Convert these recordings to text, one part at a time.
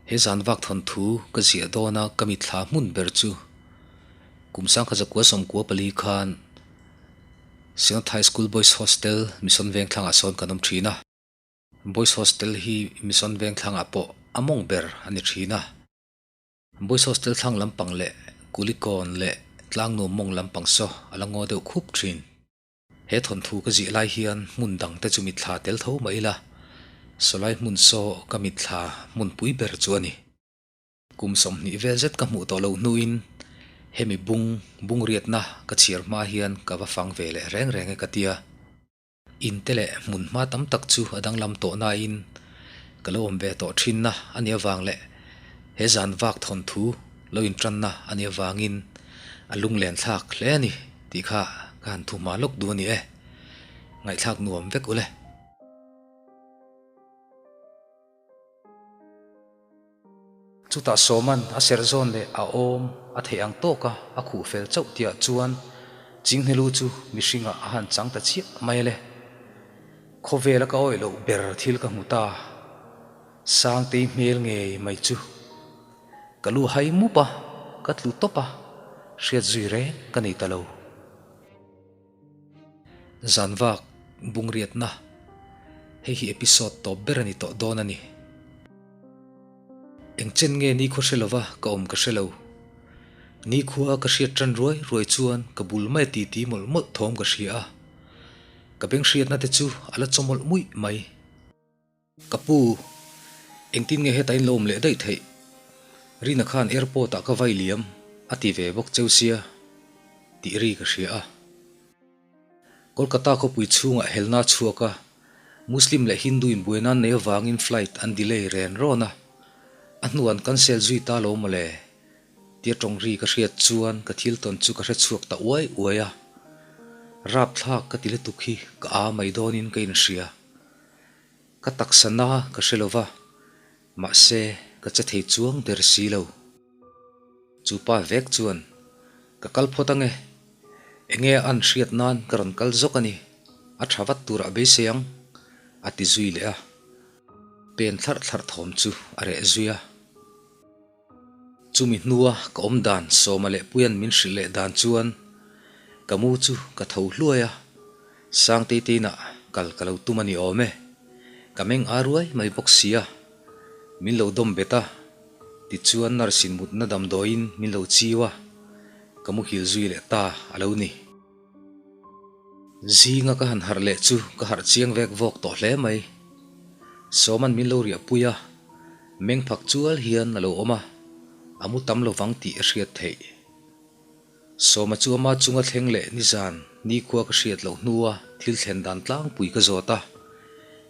He zan vak thawnthu ka ziah dawna ka mitthla hmun ber chu kum 1994 khan Synod High School Boys Hostel Mission Vengthlangah sawn kan awm thin a. Boys Hostel hi Mission Vengthlangah pawh a mawng ber a ni thin a. Boys Hostel thlang lampang leh Kulikawn leh Tlangnuam mawng lampang saw a la ngaw deuh khup thin. He thawnthu ka zih lai hian hmun dang te chu mitthla tel tho mah ila, sawlai hmun saw ka mitthla hmunpui ber chu a ni. Kum 20 vel zet ka hmuh tawh loh hnuin hemi bung bung riatna ka chhiar hma hian ka va fang ve leh reng reng e ka tia. In te leh hmun hma tam tak chu a danglam tawh nain ka lo awm ve tawh thinna a nih avang leh he zan vak thawnthu lo intanna a nih avangin a lunglen thlak hle a ni tih kha ka han thu hma lawk duh a ni e. Ngaihthlak nuam vek ule. Chutah Sawman a serh zawn leh a awm a theih ang tawk a, a khuh fel chauh tihah chuan Chinghnilu chu mihringah a han chang ta chiah mai le. Khawvela ka awih loh ber thil ka hmu ta. Sangtei hmel ngei mai chu ka lu hai mup a, ka tlu tawp a, hriat zui reng ka nei ta lo. Zanvak bungriatna, Hei hi episode tawp ber a ni tawh dawn a ni. Engchen nge nikhua hre lova ka awm ka hre lo. Nikhua ka hriat tan ruai ruai chuan ka bul mai a titi mawlh mawlh thawm ka hria a. Ka beng hriatna te chu a la chaw mawlh muih mai. Ka pu, engtin nge heta in lo awm leh daih theih? Rina khan airport ah ka vai liam a ti ve bawk cheu sia tih ri ka hria a. Kolkata khawpui chhungah helna a chhuak a, Muslim leh Hindu in buai nan nei avangin flight an delay ren rawn a, a hnuah an cancel zui ta lo mawle tia tawng ri ka hriat chuan ka thil tawn chu ka hre chhuak ta uai uai a. Rapthlak ka ti lutuk hi ka a mai dawnin ka inhria. Ka taksa na ka hre lo va, mahse ka che thei chuang der si lo. Chu pa vek chuan, Ka kal phawt ange, enge a an hriat nan ka rawn kal zawk a ni, a tha vat turah beisei ang, a ti zui leh a. Pen thlarh thlarh thawm chu a reh zui a. Chumi hnua ka awm dan Sawma leh Puia'n min hrilh leh dan chuan ka mu chu ka tho hluai a, Sangtei te inah kal ka lo tum a ni awm e. Ka meng a ruai mai bawk si a, min lo dawm bet a, tichuan nurse in mutna damdawiin min lo chiu a, ka muhil zui leh ta a lo ni. Zinga ka han harh leh chu ka harh chiang vek vawk tawh hle mai. Sawma'n min lo riahpui a, meng phak chual hian a lo awm a, a mu tam lovang tih a hriat theih. Sawma chu ama chunga thleng leh nizan nikhua ka hriat loh hnua thil thlen dan tlangpui ka zawt a,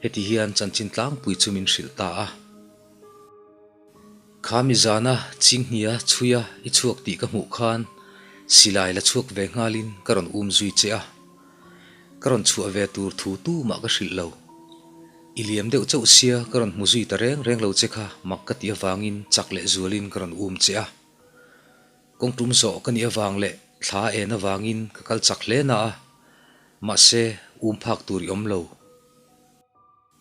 heti hian chanchin tlangpui chu min hrilh ta a. Kha mi zana Chinghnia chhuia i chhuak tih ka hmuh khan silai la chhuak ve nghalin ka rawn um zui che a. Ka rawn chhuah ve tur thu tumah ka hrilh lo. I liam deuh chauh sia ka rawn hmu zui ta reng reng lo che kha mak ka tih avangin chak leh zualin ka rawn um che a. Kawng tum zawh ka nih avang leh thla en avangin ka kal chak hle na a, mahse um phak tur i awm lo.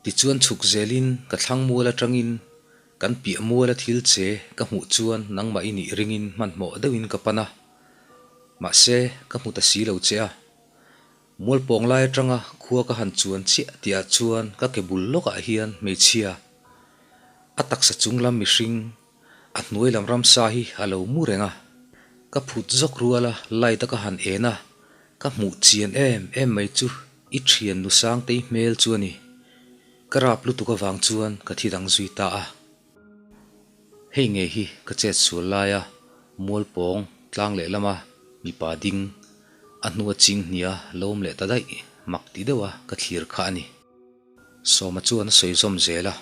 Tichuan chhuk zelin ka thlang mual atangin kan piah muala thil che ka hmuh chuan nangmah i nih ringin hmanhmawh deuhin ka pan a. Mahse, ka hmu ta si lo che a. Mual pawng lai atanga khua ka han chuan chiah tihah chuan ka ke bul lawkah hian hmeichhia, a taksa chung lam mihring, a hnuai lam ramsa hi a lo mu reng a. Ka phut zawk ruala light a ka han en a, ka hmuh chian em em mai chu i thian nu Sangtei hmel chu a ni. Ka rap lutuk avang chuan ka thi dang zui ta a. Hei nge hi ka chet sual laia mualpawng tlang leh lama mipa ding a hnua ching hnia lawm leh ta daih mak ti deuha ka thlir kha a ni. Sawma chuan a sawi zawm zel a.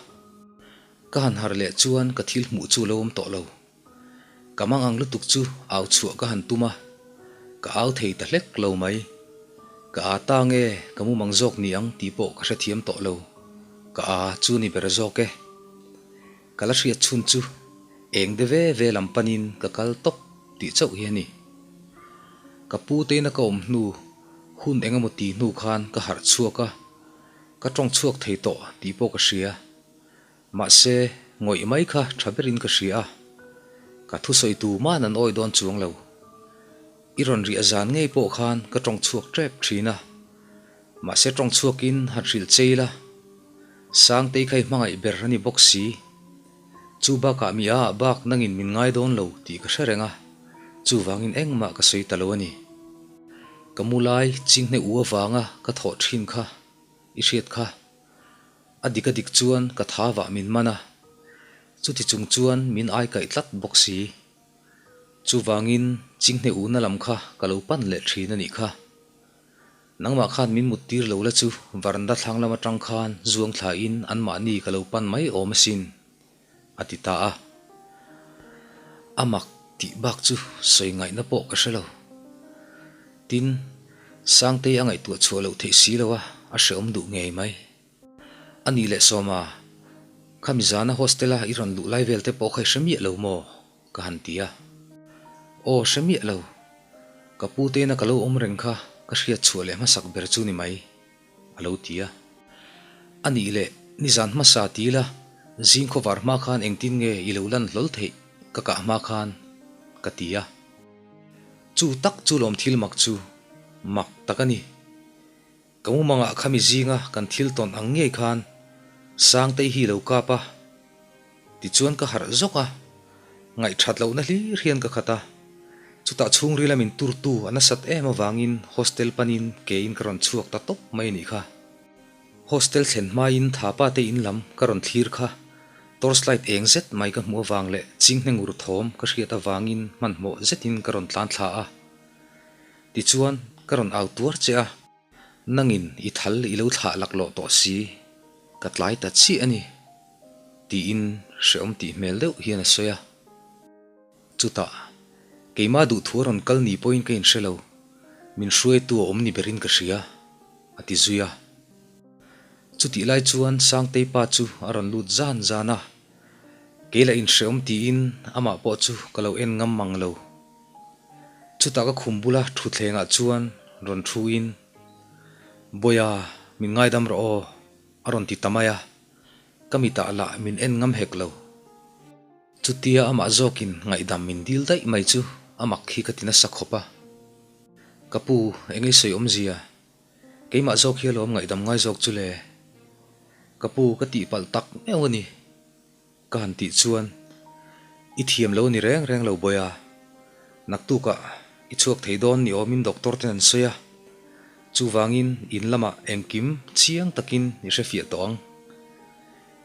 Ka han harh leh chuan ka thil hmuh chu lo awm tawh lo. Ka mang ang lutuk chu au chhuah ka han tum a, ka au thei ta hlek lo mai. Ka aa ta nge ka mumang zawk ni ang tih pawh ka hrethiam tawh lo. Ka aa chu ni ber zawk e. Ka la hriat chhun chu eng de ve ve lam panin ka kal tawp tih chauh hi a ni. Ka pu teina ka awm hnu hun eng emaw ti hnu khan ka harh chhuak a, ka tawng chhuak thei tawh tih pawh ka hria. Mahse, Ngawih mai kha tha berin ka hria a, ka thusawi tu man an awi dawn chuang lo. I rawn riah zan ngei pawh khan ka tawng chhuak tep thin a, mahse tawng chhuakin han hrilh chei la, Sangtei kha i hmangaih ber a ni bawk si. Chu bakah mi a ah bak nangin min ngai dawn lo tih ka hre reng a, chuvangin engmah ka sawi ta lo a ni. Ka mu lai chinghne u avanga ka thawh thin kha i hriat kha. A dik a dik chuan ka tha vah min man a, chuti chung chuan min ai kaih tlat bawk si. Chuvangin chinghne una lam kha ka lo pan leh thin a nih kha. Nangmah khan min mut tir lo la chu varanda thlang lam atang khan zuang thlain anmahni ka lo pan mai awm asin, a ti ta a. A mak tih bak chu sawi ngaihna pawh ka hre lo. Tin, Sangtei a ngaihtuah chhuah loh theih si lo a, a hreawm duh ngei mai. A nih leh Sawma, khami zana hostel-a i rawn luh lai vel te pawh kha i hre miah lo maw? ka han ti a. Aw, hre miah lo. Ka pu tena ka lo awm reng kha ka hriat chhuah leh hmasak ber chu ni mai, a lo ti a. A nih leh, nizan hmasa ti ila, zing khawvar hma khan engtin nge i lo lan hlawl theih ka kah hma khan? ka ti a. Chu tak chu lawm thil mak chu mak tak a ni. Ka mumangah khami zinga kan thil tawn ang ngei khan Sangtei hi lo kap a, tichuan ka harh zawk a, ngaihthat lohna hlir hian ka khat a. Chutah chhungrila min turtu a nasat em avangin hostel panin kein ka rawn chhuak ta tawp mai a nih kha. Hostel thlen hmain Thapa te in lam ka rawn thlir kha torchlight eng zet mai ka hmuh avang leh chinghne ngur thawm ka hriat avangin hmanhmawh zetin ka rawn tlan thla a. Tichuan, ka rawn au tuar che a. Nangin i thal i lo thlah laklawh tawh si, ka tlai ta chiah a ni, tiin hrehawm tih hmel deuh hian a sawi a. Chutah, keimah duhthu a rawn kal ni pawhin ka inhre lo, min hruaitu a awm ni berin ka hria, a ti zui a. Chutih lai chuan Sangtei pa chu a rawn lut zan zan a, kei lah inhrehawm tiin amah pawh chu ka lo en ngam mang lo. Chutah ka khum bula thutthlengah chuan rawn thuin, Bawiha, min ngaidam rawh aw, a rawn ti ta mai a, ka mitah lah min en ngam hek lo. Chutia amah zawkin ngaihdam min dil daih mai chu a mak hi ka ti nasa khawp a. Ka pu, eng ei sawi awmzia? Keimah zawk hi alawm ngaihdam ngai zawk chu le. Ka pu, ka tihpalh tak meuh a ni. Ka han tih chuan, I thiam lo ni reng reng lo Bawiha, naktukah i chhuak thei dawn ni awmin doctor ten an sawi a, chuvangin in lamah engkim chiang takin i hrefiah tawh ang.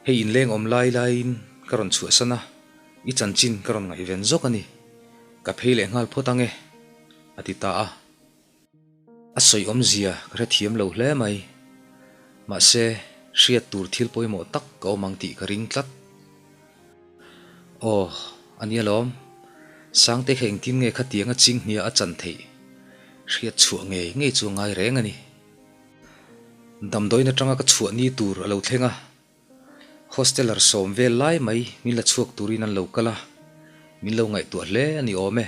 Hei inleng awm lai laiin ka rawn chhuahsan a, i chanchin ka rawn ngaihven zawk a ni, ka phei leh nghal phawt ang e, a ti ta a. A sawi awmzia ka hrethiam lo hle mai. Mahse, hriat tur thil pawimawh tak ka awm ang tih ka ring tlat. Aw, a nia lawm. Sangte kha engtin nge khatianga chinghnia a chan theih? Hriat chhuah ngei ngei chu a ngai reng a ni. Damdawiin atanga ka chhuah ni tur a lo thleng a. Hosteler sawm vel lai mai min la chhuak turin an lo kal a, min lo ngaihtuah hle a ni awm e.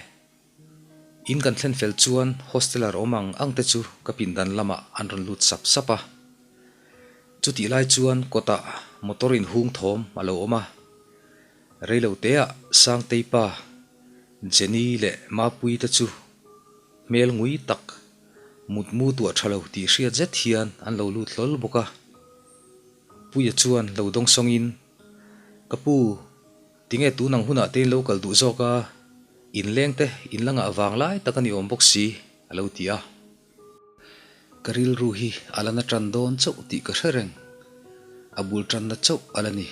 In kan thlen fel chuan hosteler awm ang ang te chu ka pindan lamah an rawn lut sap sap a. Chutih lai chuan kawtah motor inhung thawm a lo awm a. Reilo teah Sangtei pa, Jenny leh Mapuii te chu hmel ngui tak, mutmu tuah tha lo tih hriat zet hian an lo lut hlawl bawk a. Puia chuan lo dawngsawngin, Ka pu, Tinge tun ang hunah te in lo kal duh zawk a, inleng te in la ngah vang lai tak a ni awm bawk si, a lo ti a. Ka rilru hi a la na tan dawn chauh tih ka hre reng, a bul tanna chauh a la ni.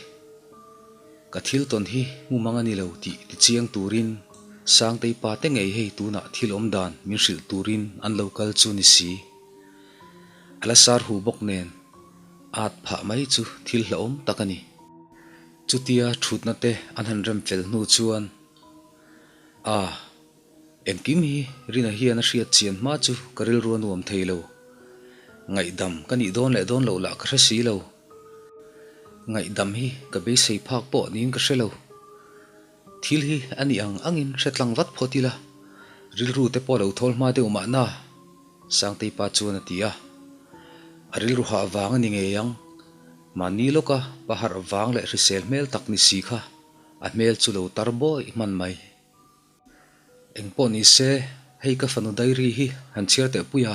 Ka thil tawn hi hmumang a ni lo tih ti chiang turin Sangtei pa te ngei hei tunah thil awm dan min hrilh turin an lo kal chu ni si. A la sar hu bawk nen at phah mai chu thil hlauhawm tak a ni. Chutia thutna te an han rem fel hnu chuan, A, engkim hi Rina hian a hriat chian hma chu ka rilru a nuam thei lo. Ngaihdam ka nih dawn leh dawn loh lah ka hre si lo. Ngaihdam hi ka beisei phak pawh niin ka hre lo. Thil hi a nih ang angin hre tlang vat phawt ila, rilru te pawh lo thawl hma deuh mahna, Sangtei pa chuan a ti a. A rilru hah vang a ni ngei ang. Mahni lawka pa harh vang leh hrisel hmel tak ni si kha a hmel chu lo tar bawih hman mai. Engpawh ni se, hei ka fanu diary hi han chhiar teh Puia.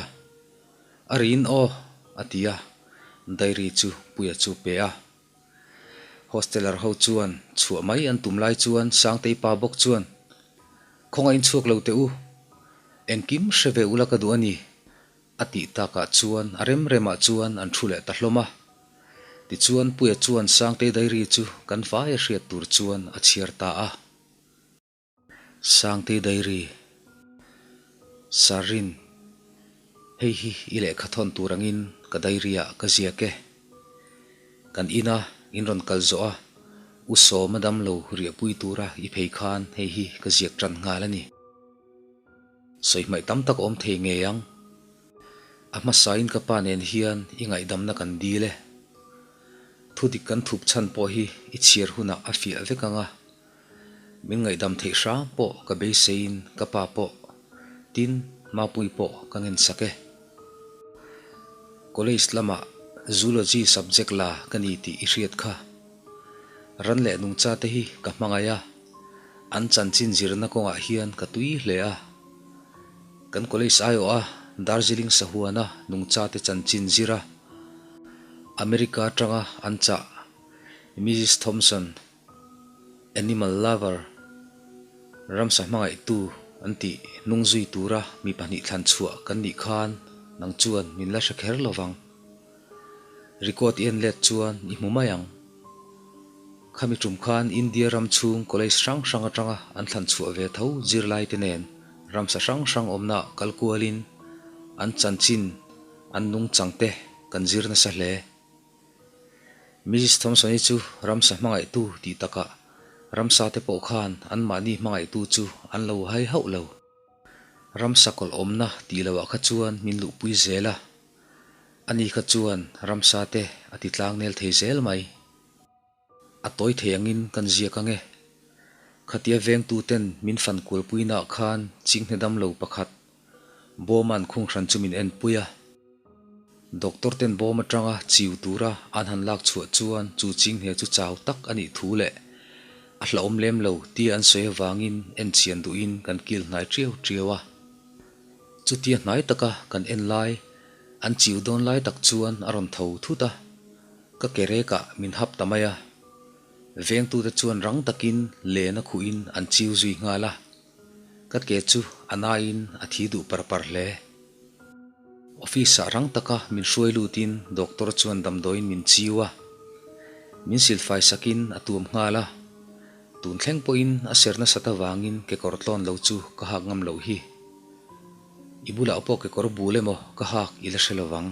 A riin aw, a ti a, diary chu Puia chu pe a. Hosteller ho chuan chhuah mai an tum lai chuan Sangtei pa bawk chuan, Khawngaih chhuak lo teh u, engkim hre ve ula ka duh a ni, a tih takah chuan a rem remah chuan an thu leh ta hlawm a. Tichuan Puia chuan Sangtei diary chu kan vaia hriat tur chuan a chhiar ta a. Sangtei Diary, Sarin, Hei hi i lehkha thawn tur angin ka diary ah ka ziak e. Kan ina in rawn kal zawh a, U Sawma damlo riahpui tura i phei khan hei hi ka ziak tan nghal a ni. Sawi hmaih tam tak awm thei ngei ang. A hmasain ka pa nen hian i ngaihdamna kan dil e. Thudik kan thup chhan pawh hi i chhiar hunah a fiah vek ang a. Min ngaihdam theih hram pawh ka beiseiin ka pa pawh, tin Mapui pawh ka ngensak e. College lamah Zoology subject la ka ni tih i hriat kha. Ran leh nungcha te hi ka hmangaih a, an chanchin zirna kawngah hian ka tui hle a. Kan college aiawh a Darjeeling sahuana nungcha te chanchin zir a, America atanga an chah Mrs Thompson, Animal lover, ramsa hmangaihtu an tih hnung zui tura mi pahnih thlan chhuah kan nih khan nang chuan min la hre kher lo vang. Record i en let chuan i hmu mai ang. Khami tum khan India ram chhung college hrang hrang atanga an thlan chhuah ve tho zirlaite nen ramsa hrang hrang awmna kal kualin an chanchin an nungchang te kan zir nasa hle. Mrs Thompson-i chu ramsa hmangaihtu tih takah ramsa te pawh khan anmahni hmangaihtu chu an lo hai hauh lo. Ramsa kawlh awmna tih loah kha chuan min luhpui zel a, ani kha chuan ramsa te a ti tlangnel thei zel mai. A tawi thei angin kan ziak ang e. Khatia vengtu ten min fan kualpuinaah khan chinghne damlo pakhat Bawm an khung hran chu min enpui a. Doctor ten bawm atanga chiu tura an han lak chhuah chuan chu chinghne chu chau tak a nih thu leh a hlauhawm lem lo tia an sawi avangin en chian duhin kan kil hnai tiau tiau a. Chutia hnai taka kan en lai, an chiu dawn lai tak chuan a rawn tho thut a, ka ke rekah min hap ta mai a. Vengtute chuan rang takin len a khuhin an chiu zui nghal a. Ka ke chu a naiin a thi duh par par hle. Office ah rang taka min hruai lutin doctor chuan damdawiin min chiu a, min silfai sakin a tuam nghal a, tun thleng pawhin a ser nasat avangin kekawr tlawn lo chu ka hak ngam loh hi. I bulah pawh kekawr bul emaw ka hak i la hre lovang.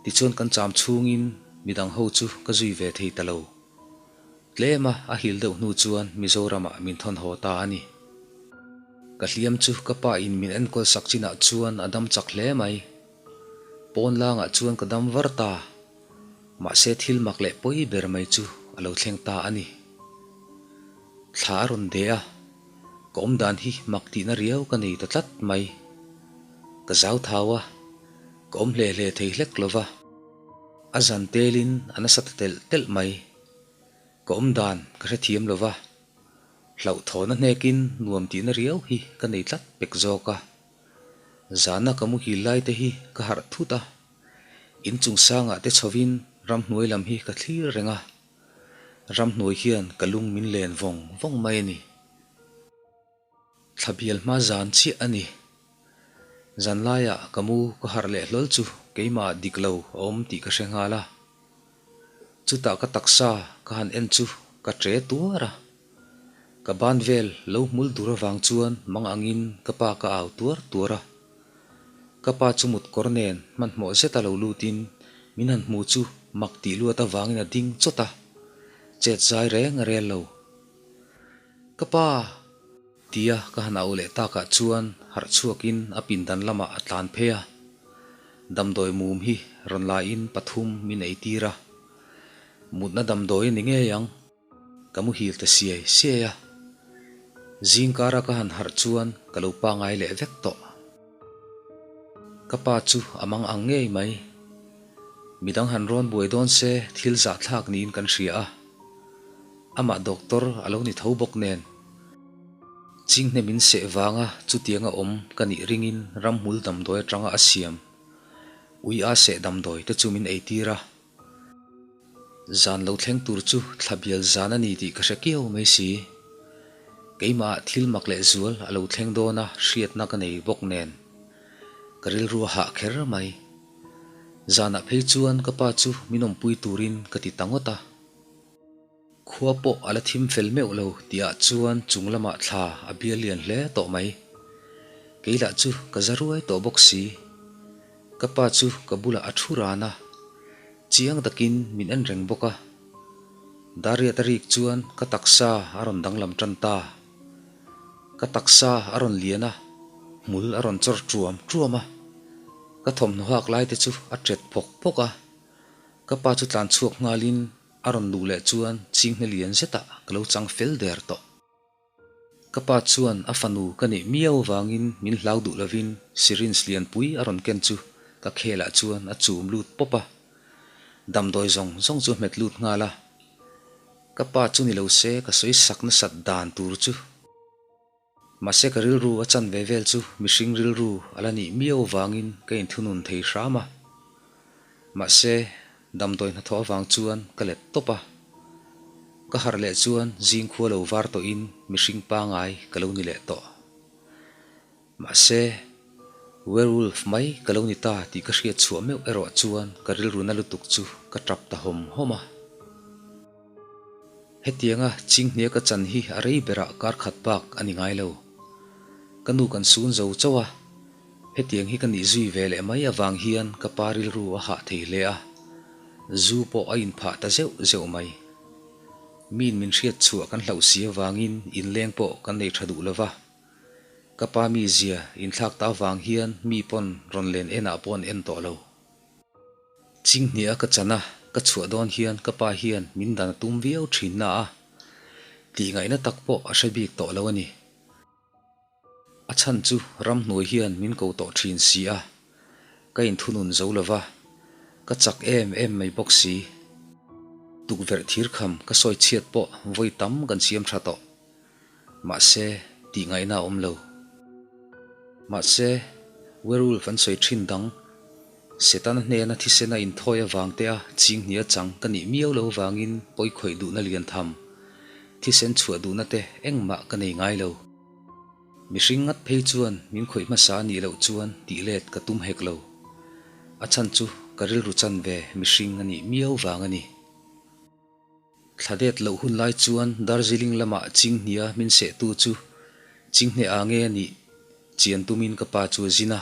Tichuan kan cham chhungin midang ho chu ka zui ve thei ta lo. Tlema a hil deuh hnu chuan Mizoramah min thawn haw ta a ni. Ka hliam chu ka pa in min enkawl sak chinah chuan a dam chak hle mai. Pawn langah chuan ka dam var ta. Mahse thil mak leh pawi ber mai chu a lo thleng ta a ni. Thla a rawn de a, ka awmdan hi mak tihna riau ka nei ta tlat mai. Ka zau thau a, ka awm hle hle thei hlek lo va. A zan telin a nasa ta telh telh mai. Ka awm dan ka hrethiam lo va, hlauhthawhna hnekin nuam tihna riau hi ka nei tlat pek zawk a. Zana ka muhil lai te hi ka harh thut a, inchung sangah te chhovin ramhnuai lam hi ka thlir reng a, ramhnuai hian ka lung min len vawng vawng mai a ni. Thla bial hma zan chiah a ni. Zan laiah ka mu ka harh leh hlawl chu keimah dik lo a awm tih ka hre nghal a. Chutah ka taksa ka han en chu ka tre tuar a. Ka ban vel lo hmul dur avang chuan mang angin ka pa ka au tuar tuar a. Ka pa chu mut kawr nen hmanhmawh zeta lo lutin min han hmu chu mak tih luat avangin a ding chawt a. Chet zai reng a rel lo. Ka pa! Tia ka han au leh takah chuan harh chhuakin a pindan lamah a tlan phei a. Damdawi mum hi rawn laiin pathum min ei tir a. Mutna damdawi a ni ngei ang. Ka muhil ta siai siai a. Zingkara ka han harh chuan ka lo pangai leh vek tawh. Ka pa chu a mang ang ngei mai. Midang han rawn buai dawn se thil zahthlak niin kan hria a. Amah doctor a lo ni tho bawk nen. Chinghne min seh vanga chutianga awm ka nih ringin ramhmul damdawi atanga a siam ui a seh damdawi te chu min eitir a. Zan lo thleng tur chu thla bial zan a ni tih ka hre kiau mai si. Keimah ah thil mak leh zual a lo thleng dawn a hriatna ka nei bawk nen ka rilru a hah kher mai. Zanah phei chuan ka pa chu min awmpui turin ka ti ta ngawt a. Khua pawh a la thim fel meuh lo tihah chuan chung lamah thla a bial lian hle tawh mai. Kei lah chu ka za ruai tawh bawk si. Ka pa chu ka bulah a thu ran a, chiang takin min en reng bawk a. Dariat a rik chuan ka taksa a rawn danglam tan ta. Ka taksa a rawn lian a, hmul a rawn chawr tuam tuam a. Ka thawmhnaw hak lai te chu a tet phawk phawk a. Ka pa chu tlan chhuak nghalin A rawn luh leh chuan chinghne lian zetah ka lo chang fel der tawh. Ka pa chuan a fanu ka nih miau avangin min hlau duh lovin syringe lianpui a rawn ken chu ka khelah chuan a chum lut pawp a. Damdawi zawng zawng chu a hmet lut nghal a. Ka pa chu ni lo se ka sawi sak nasat dan tur chu. Mahse ka rilru a chan ve vel chu mihring rilru a la nih miau avangin ka inthunun thei hram a. Mahse damdawi hnathawh avang chuan ka let tawp a. Ka harh leh chuan zing khua lo var tawhin mihring pangai ka lo ni leh tawh. Mahse werewolf mai ka lo ni ta tih ka hriat chhuah meuh erawh chuan ka rilru na lutuk chu ka tap ta hawm hawm a. Hetianga chinghnia ka chan hi a rei berah kar khat bak a ni ngai lo. Ka nu kan sun zo chauh a, hetiang hi ka nih zui ve leh mai avang hian ka pa rilru a hah thei hle a, zu pawh a inphah ta zeuh zeuh mai. Miin min hriat chhuah kan hlauh si avangin inleng pawh kan nei tha duh lo va. Ka pa mizia inthlak ta avang hian mi pawn rawn len enah pawh an en tawh lo. Chinghnia ka chan a, ka chhuah dawn hian ka pa hian min dan a tum viau thin na a, tihngaihna tak pawh a hre bik tawh lo a ni. A chhan chu ramhnuai hian min ko tawh thin si a, ka inthunun zo lo va, ka chak em em mai bawk si. Tukverh thirkham ka sawi chhiat pawh vawi tam kan siam tha tawh. Mahse, tihngaihna a awm lo. Mahse, werewolf an sawi thin dang, Setana hnena thisena inthawi avang te a chinghnia chang ka nih miau lo vangin pawi khawih duhna lian tham, thisen chhuah duhna te engmah ka nei ngai lo. Mihring ngat phei chuan min khawih hmasa a nih loh chuan tih let ka tum hek lo. A chhan chu ka rilru chanve mihring a nih miau vang a ni. Thla det loh hun lai chuan Darjeeling lamah Chinghnia min sehtu chu Chinghne a nge a nih chian tumin ka pa chu a zin a.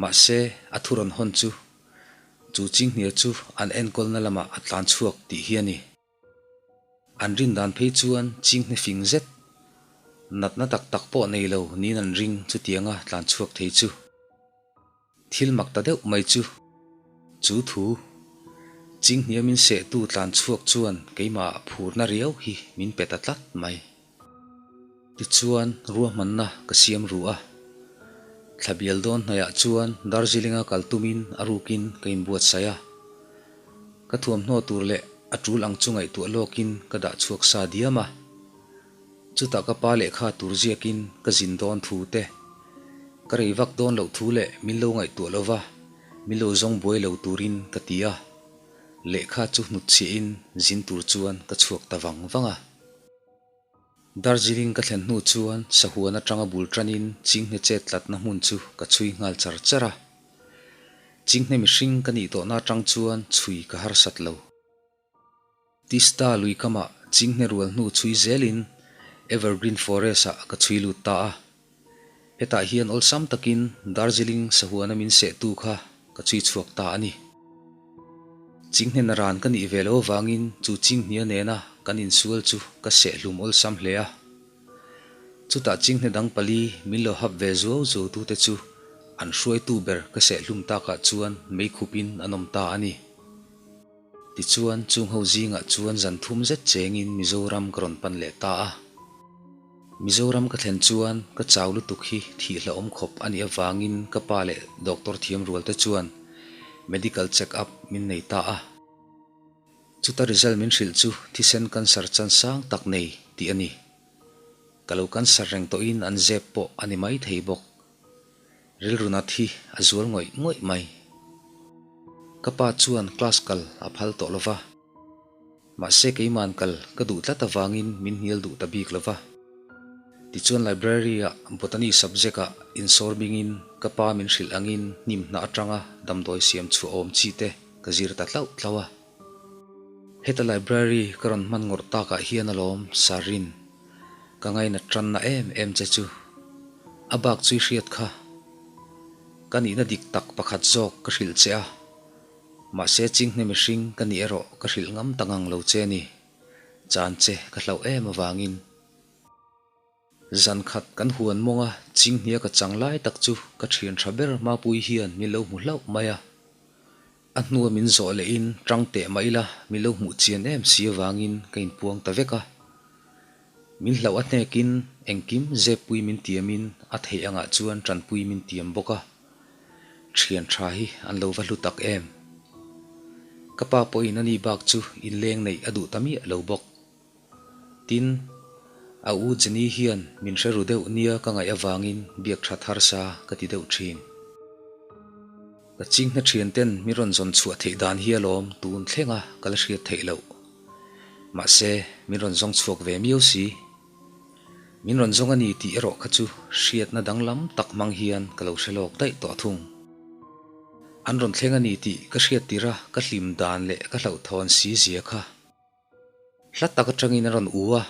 Mahse, a thu rawn hawn chu chu Chinghnia chu an enkawlna lamah a tlan chhuak tih hi a ni. An rin dan phei chuan Chinghne fing zet, natna tak tak pawh nei lo niin an ring chutianga tlan chhuak thei chu. Thil mak ta deuh mai chu. Chu thu, Chinghnia min sehtu tlan chhuak chuan keimah phurna riau hi min pe ta tlat mai. Tichuan ruahmanna ka siam ru a. Thla bial dawn hnaihah chuan Darjeeling-a kal tumin a rukin ka inbuatsaih a. Ka thuamhnaw tur leh a tul ang chu ngaihtuah lawkin ka dah chhuak sa diam a. Chutah ka pa lehkha tur ziakin ka zin dawn thu te, ka rei vak dawn loh thu leh min lo ngaihtuah lo va, min lo zawng buai lo turin ka ti a. Lehkha chu hnutchhiahin zin tur chuan ka chhuak ta vang vang a. Darjeeling ka thlen hnu chuan sahuan atanga bul tanin chinghne chet tlatna hmun chu ka chhui nghal char char a. Chinghne mihring ka nih tawhna atang chuan chhui ka harsat lo. Tista lui kamah chinghne rual hnu chhui zelin Evergreen Forest-ah ka chhui lut ta a. Hetah hian awlsam takin Darjeeling sahuana min sehtu kha ka chhui chhuak ta a ni. Chinghne naran ka nih ve lo avangin chu chinghnia nena kan insual chu ka sehhlum awlsam hle a. Chutah chinghne dang pali min lo hap ve zuau zuau tute chu an hruaitu ber ka sehhlum takah chuan meikhupin an awm ta a ni. Tichuan, chung ho zingah chuan zan thum zet chengin Mizoram ka rawn pan leh ta a. Mizoram ka thlen chuan ka chau lutuk hi thih hlauhawm khawp a nih avangin ka pa leh doctor thiam rual te chuan Medical check up min nei ta a. Chuta result min hrilh chu thisen cancer chan sang tak nei tih a ni. Ka lo cancer reng tawhin an zep pawh a ni mai thei bawk. Rilru nat hi a zual ngawih ngawih mai. Ka pa chuan class kal a phal tawh lo va. Mahse keiman kal ka duh tlat avangin min hnial duh ta bik lo va. Tichuan library-ah botany subject-ah insawr bingin ka pa min hrilh angin hnim hnah atanga damdawi siam chhuah awm chi te ka zir ta tlauh tlauh a. Heta library ka rawn hman ngawrh takah hian alawm Sarin ka ngainat tanna em em che chu. A bak chu i hriat kha. Ka nihna dik tak pakhat zawk ka hrilh che a. Mahse chinghne mihring ka nih erawh ka hrilh ngam ta ngang lo che ni. Chan che ka hlauh em avangin. Zan khat kan huan mawnga chinghnia ka chang lai tak chu ka thian tha ber Mapui hian min lo hmu hlauh mai a. A hnua min zawh lehin tang teh mah ila min lo hmuh chian em si avangin ka inpuang ta vek a. Min hlauh a hnekin engkim zeppui min tiamin a theih angah chuan tanpui min tiam bawk a. Thian tha hi an lo va hlu tak em. Ka pa pawhin ani bak chu inleng neih a duh ta miah lo bawk. Tin, a u Jenny hian min hre ru deuh nia ka ngaih avangin biak that harsa ka ti deuh thin. Ka chinghna thian ten min rawn zawn chhuah theih dan hi alawm tun thlenga ka la hriat theih loh. Mahse, min rawn zawng chhuak ve miau si. Min rawn zawng a ni tih erawh kha chu hriatna danglam tak hmang hian ka lo hre lawk daih tawh thung. An rawn thleng a ni tih ka hriat tirha ka hlim dan leh ka hlauhthawn si zia kha. Hla tak atangin a rawn u a,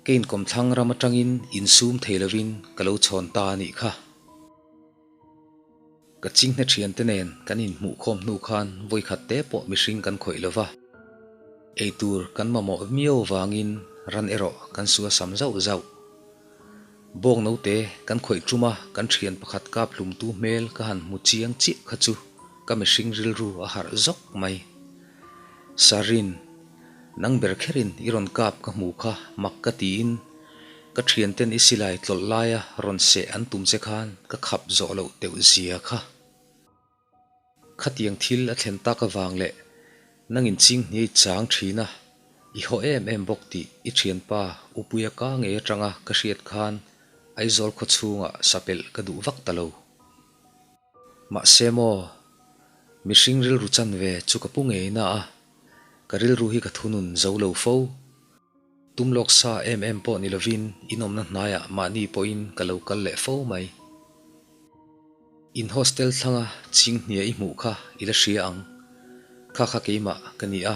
ka inkawmthlang ram atangin insum thei lovin ka lo chhawn ta a nih kha. Ka chinghne thiante nen kan inhmuhkhawm hnu khan vawikhat te pawh mihring kan khawih lo va, eitur kan mamawh miau vangin ran erawh kan suasam zauh zauh. Bawng note kan khawih tum a, kan thian pakhat kap hlumtu hmel ka han hmu chiang chiah kha chu ka mihring rilru a harh zawk mai. Sarin, nang ber kherin i rawn kap ka hmu kha mak ka tiin ka thianten i silai tlawlh laia rawn seh an tum che khan ka khap zawh loh teuh zia kha. Khatiang thil a thlen tak avang leh nangin ching hniai chang thin a, i haw em em bawk tih i thianpa Upuia ka ngei atanga ka hriat khan Aizawl khaw chhungah sapelh ka duh vak ta lo. Mahse maw, mihring rilru chanve chu ka pu ngei na a, ka rilru hi ka thunun zo lo fo. Tum lawk sa em em pawh ni lovin inawmna hnaiah mahni pawhin ka lo kal leh fo mai. In hostel thlanga chinghnia i hmuh kha i la hria ang. Kha kha keimah ka ni a,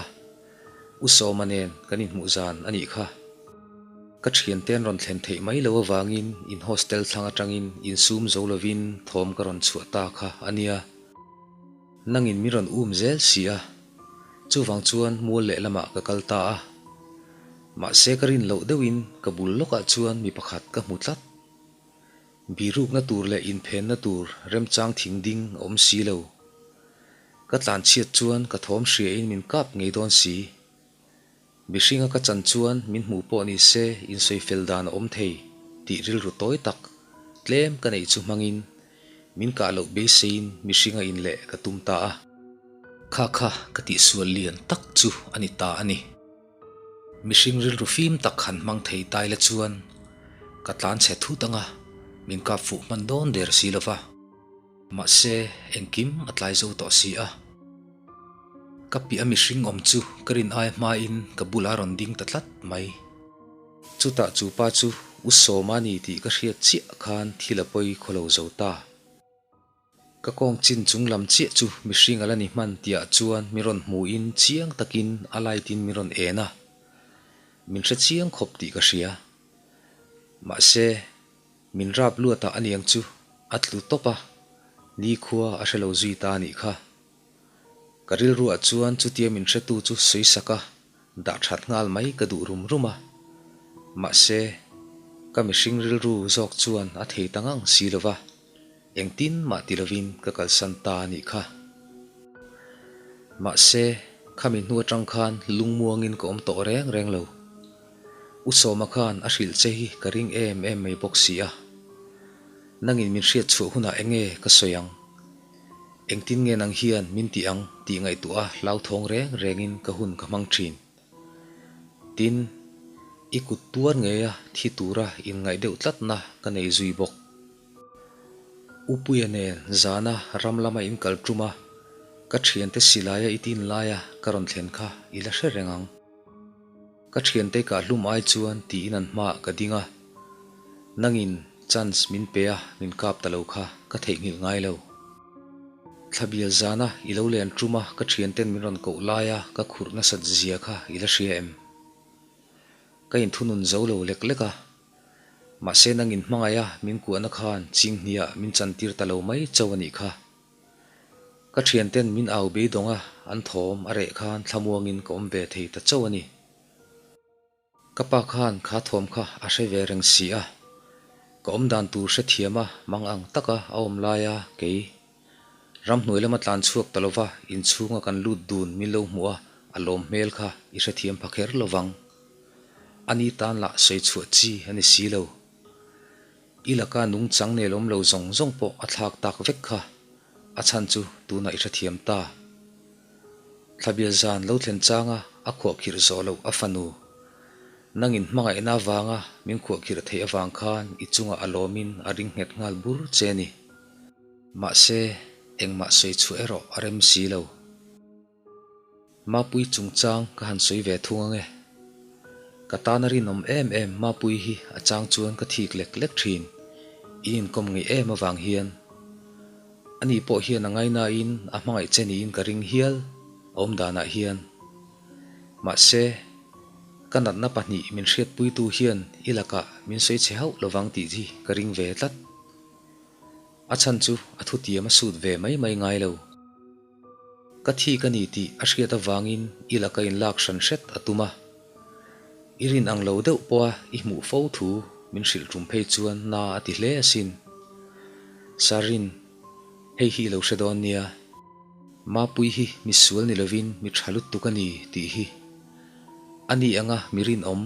U Sawma nen kan inhmuh zan a nih kha. Ka thiante an rawn thlen theih mai lo avangin in hostel thlang atangin insum zo lovin thawm ka rawn chhuah ta kha a nia. Nangin min rawn um zel si a, chuvang chuan mual lehlamah ka kal ta a. Mahse ka rin loh deuhin ka bul lawkah chuan mi pakhat ka hmu tlat. Birukna tur leh inphenna tur remchang thing ding a awm si lo. Ka tlanchhiat chuan ka thawm hriain min kap ngei dawn si. Mihringa ka chan chuan min hmuh pawh ni se insawi fel dan a awm thei tih rilru tawi tak tlem ka neih chu hmangin min kah loh beiseiin mihringa in leh ka tum ta a. Kha kha ka tihsual lian tak chu a ni ta a ni. Mihring rilru fim tak han hmang thei tai la chuan ka tlan chhe thut anga min kap fuh hman dawn der si lova. Mahse engkim a tlai zo tawh si a. Ka piah a mihring awm chu ka rin ai hmain ka bulah rawn ding ta tlat mai. Chutah chu pa chu U Sawma ni tih ka hriat chiah khan thil a pawi khaw lo zo ta. Ka kawng chin chung lam chiah chu mihring a la ni hman tihah chuan min rawn hmuhin chiang takin a light in min rawn en a. Min hre chiang khawp tih ka hria. Mahse, min rap luatah a niang chu a tlu tawp a, nikhua a hre lo zui ta a nih kha. Ka rilruah chuan chutia min hretu chu sawisak a, dah that nghal mai ka duh rum rum a. Mahse, ka mihring rilru zawk chuan a thei ta ngang si lo va. Engtin mah ti lovin ka kalsan ta a nih kha. Mahse, khami hnu atang khan lungmuangin ka awm tawh reng reng lo. U Sawma khan a hrilh che hi ka ring em em mai bawk si a. Nangin min hriat chhuah hunah enge ka sawi ang? Engtin nge nang hian min tih ang tih ngaihtuah a hlauthawng reng rengin ka hun ka hmang thin. Tin, i kut tuar ngeia thi tura inngaih deuh tlatna ka nei zui bawk. Upuia nen zana ram lama in kal tum a, ka thiante silaia i tin laia ka rawn thlen kha i la hre reng ang. Ka thiante kah hlum ai chuan tiin an hmaah ka ding a, nangin chance min pe a min kap ta lo kha ka theihnghilh ngai lo. Thlabial zana i lo len tum a ka thianten min rawn koh laia ka khurh nasat zia kha i la hria em? Ka inthunun zo lo lek lek a, mahse nangin hmangaih a min kuahna khan chinghniah min chantir ta lo mai chauh a nih kha. Ka thianten min au beidawng a, an thawm a reh khan thlamuangin ka awm ve thei ta chauh a ni. Ka pa khan kha thawm kha a hre ve reng si a, ka awm dan tur hrethiam a mang ang taka a awm laia kei ramhnuai lama tlan chhuak ta lova inchhunga kan lut dun min lo hmuh a, a lawm hmel kha i hrethiam pha kher lovang. Ani tan lah sawi chhuah chi a ni si lo. I laka nungchang nelawm lo zawng zawng pawh a thlak tak vek kha, a chhan chu tunah i hrethiam ta. Thlabial zan lo thlen changa a khuahkhirh zawh loh a fanu. Nangin hmangaihna avanga min khuahkhirh theih avang khan i chungah a lawmin a ring nghet nghal bur che ni. Mahse, engmah sawi chhuah erawh a rem si lo. Mapui chungchang ka han sawi ve thung ange. Ka tana rinawm em em Mapui hi a chang chuan ka thik lek lek thin, in inkawm ngeih em avang hian. Ani pawh hian a ngainain a hmangaih che niin ka ring hial a awm danah hian. Mahse, ka natna pahnih min hriatpuitu hian i lakah min sawi chhe hauh lovang tih hi ka ring ve tlat. A chhan chu a thutiam a sut ve mai mai ngai lo. Ka thi ka ni tih a hriat avangin i laka inlak hran hret a tum a. I rin ang lo deuh pawha i hmuh fo thu min hrilh tum phei chuan na a ti hle asin. Sarin, hei hi i lo hre dawn nia. Mapui hi mi sual ni lovin mi tha lutuk a ni tih hi. A ni anga mi rinawm,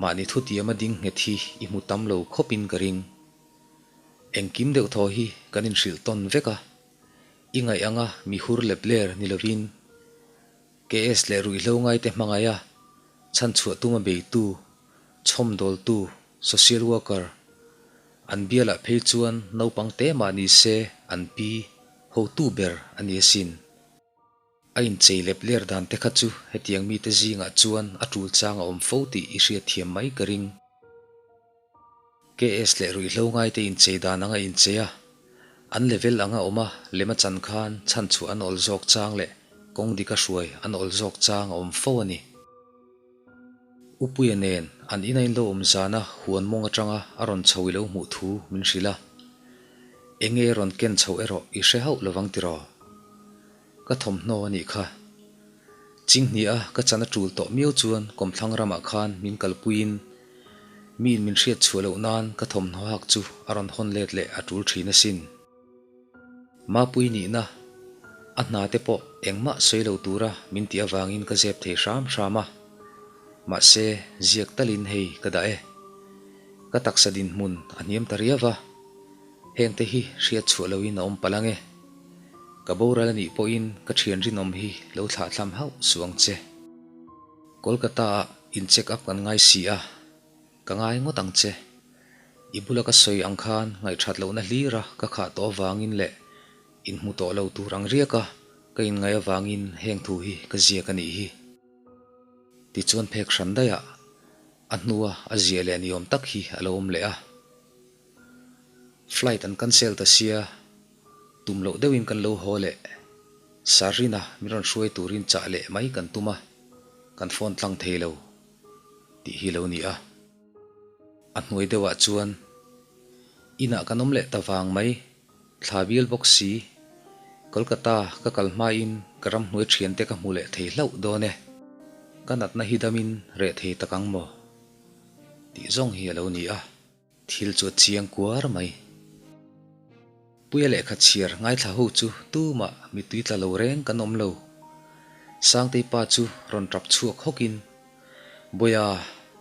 mahni thutiama ding nghet hi i hmu tam lo khawpin ka ring. Engkim deuh thaw hi kan inhrilh tawn vek a. I ngaih anga mi hur lep ler ni lovin KS leh ruihhlo ngaite hmangaih a, chhanchhuah tuma beitu, chhawmdawltu, social worker, an bialah phei chuan naupang te mah ni se an pi hotu ber a ni asin. A inchei lep ler dan te kha chu hetiang mite zingah chuan a tul chang a awm fo tih i hriatthiam mai ka ring. KS leh ruihhlo ngaite inchei dan anga inchei a, an level anga awm a lem a chan khan chhanchhuah an awl zawk chang leh kawng dika hruai an awl zawk chang a awm fo a ni. Upuia nen an ina in lo awm zana huan mawng atanga a rawn chho i lo hmuh thu min hrilh a, enge rawn ken chho erawh i hre hauh lovang tiraw? Ka thawmhnaw a nih kha. Chinghnia ka chan a tul tawh miau chuan kawmthlang ramah khan min kalpuiin miin min hriat chhuah loh nan ka thawmhnaw hak chu a rawn hawn let leh a tul thin asin. Mapui nihna a hna te pawh engmah sawi lo tura min tih avangin ka zep thei hram hram a. Mahse, ziak talin hei ka dah e. Ka taksa dinhmun a hniam ta riau va. Hengte hi hriat chhuah loin a awm palh ang e. Ka boral a nih pawhin ka thian rinawm hi lo thlahthlam hauh suh ang che. Kolkata ah in check up kan ngai si a, ka ngai ngawt ang che. I bula ka sawi ang khan ngaihthat lohna hlira ka khah tawh avangin leh inhmu tawh lo tur ang riaka ka inngaih avangin heng thu hi ka ziak a nih hi. Tichuan phek hran daihah a hnua a ziah leh ni awm tak hi a lo awm leh a. Flight an cancel ta sia, tum loh deuhin kan lo haw leh. Sarina min rawn hruai turin chah leh mai kan tum a, kan phone tlang thei lo tih hi lo ni a. A hnuai deuhah chuan inah kan awm leh ta vang mai, thla bial bawk si, Kolkata ka kal hmain ka ramhnuai thiante ka hmu leh thei hlauh dawn e. Ka natna hi damin reh thei tak ang maw? Tih zawng hi a lo ni a. Thil chu a chiang kuar mai. Puia lehkha chhiar ngaithla ho chu tumah mittui tla lo reng kan awm lo. Sangtei pa chu rawn tap chhuak hawkin, Bawiha,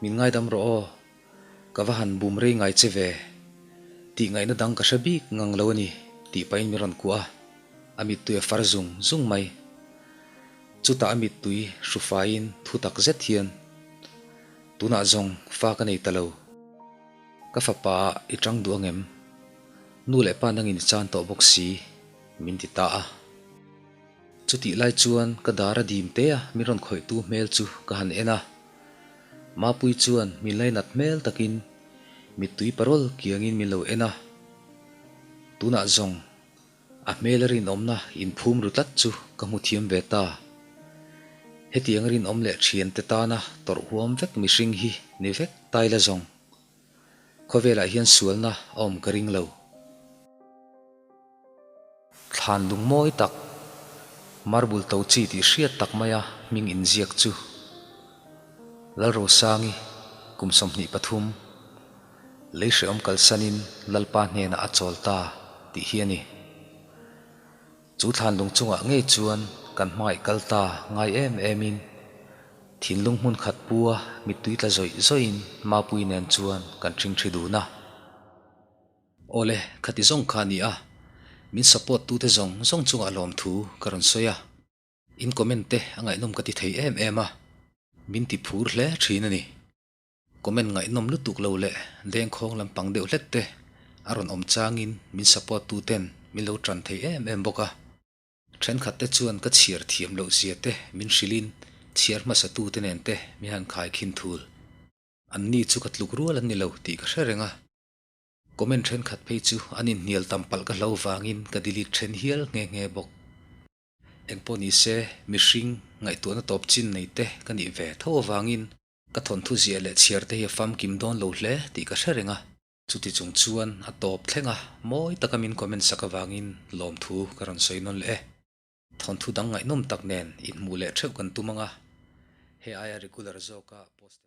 min ngaidam rawh aw. Ka va han bum rei ngai che ve. Tih ngaihna dang ka hre bik ngang lo a ni, tih pahin min rawn kuah a. A mittui a far zung zung mai. Chutah a mittui hru faiin thu tak zet hian, Tunah zawng fa ka nei ta lo. Ka fapa ah i tang duh angem? Nu leh pa nangin i chan tawh bawk si, min ti ta a. Chutih lai chuan ka dar a dim te a min rawn khawihtu hmel chu ka han en a. Mapui chuan min lainat hmel takin mittui parawl kiangin min lo en a. Tunah zawng a hmel a rinawmna inphum ru tlat chu ka hmu thiam ve ta. Hetiang rinawm leh thiante tana tawrh huam vek mihring hi ni vek tai la zawng. Khawvelah hian sualna a awm ka ring lo. Thlan lungmawi tak, marble to chi tih hriat tak maia hming inziak chu Lalrosangi kum 23, lei hrehawm kalsanin Lalpa hnenah a chawl ta tih hi a ni. Chu thlan lung chungah ngei chuan kan hmangaih kal ta ngai em emin thinlung hmun khat pua mittui tla zawih zawihin Mapui nen chuan kan ṭhingṭhi dun a. Awle, khati zawng kha a ni a, min support tute zawng zawng chungah lawmthu ka rawn sawi a, in comment te a ngaihnawm ka ti thei em em a, min ti phur hle thin a ni. Comment ngaihnawm lutuk lo leh dengkhawng lampang deuh hlek te a rawn awm changin min support tuten min lo tan thei em em bawk a. Thenkhat te chuan ka chhiar thiam loh zia te min hrilhin chhiar hmasa tute nen te min han khaikhin thul. Anni chu ka tluk rual an ni lo tih ka hre reng a. Comment thenkhat phei chu an inhnial tam palh ka hlo vangin ka delete then hial nghe nghe bawk. Engpawh ni se, mihring ngaihtuahna tawp chin nei te ka nih ve tho avangin ka thawnthu ziah leh chhiar te hi a famkim dawn lo hle tih ka hre reng a. Chuti chung chuan a tawp thleng a, mawi taka min comment sak avangin lawmthu ka rawn sawi nawn leh e. Thawnthu dang ngaihnawm tak nen inhmuh leh theuh kan tum ang a, hei aia regular zawka post.